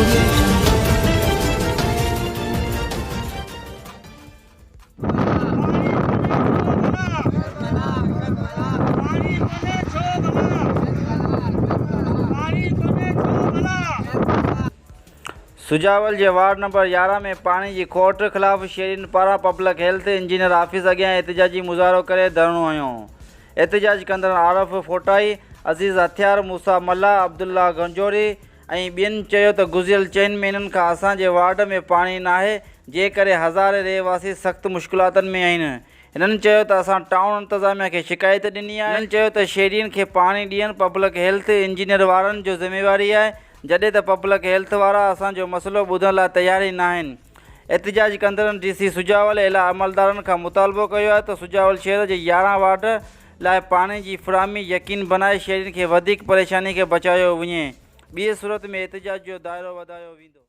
Audio Jungle. Sujawal جي ward number 11 ۾ پاڻي جي کوٽ خلاف شهرين پاران پبلڪ هيلٿ انجنيئر آفيس اڳيان احتجاجي مظاهرو ڪري ڌرڻو هنيو. احتجاج ڪندڙن عارف ڦوٽائي، عزيز هٿيار، موسيٰ ملاح، عبدالله گنجوري ۽ ٻين چيو ته گذريل چئن مهينن کان اسان جي وارڊ ۾ پاڻي ناهي جنهن ڪري هزارين رهواسي سخت مشڪلاتن ۾ آهن. هنن چيو ته اسان ٽائون انتظاميا کي شڪايت ڏني آهي. هنن چيو ته شهرين کي پاڻي ڏيڻ پبلڪ هيلٿ انجنيئر وارن جو ذميواري آهي جڏهن ته پبلڪ هيلٿ وارا اسان جو مسئلو ٻڌڻ لاء تيار ئي ناهن. احتجاج ڪندڙن ڊي سي سجاول اعليٰ عملدارن کان مطالبو ڪيو آهي ته سجاول شهر جي 11 وارڊ لاء پاڻي جي فراهمي يقين بنائي شهرين کي وڌيڪ پريشاني کي بچايو وڃي ٻي صورت ۾ احتجاج جو دائرو وڌايو ويندو.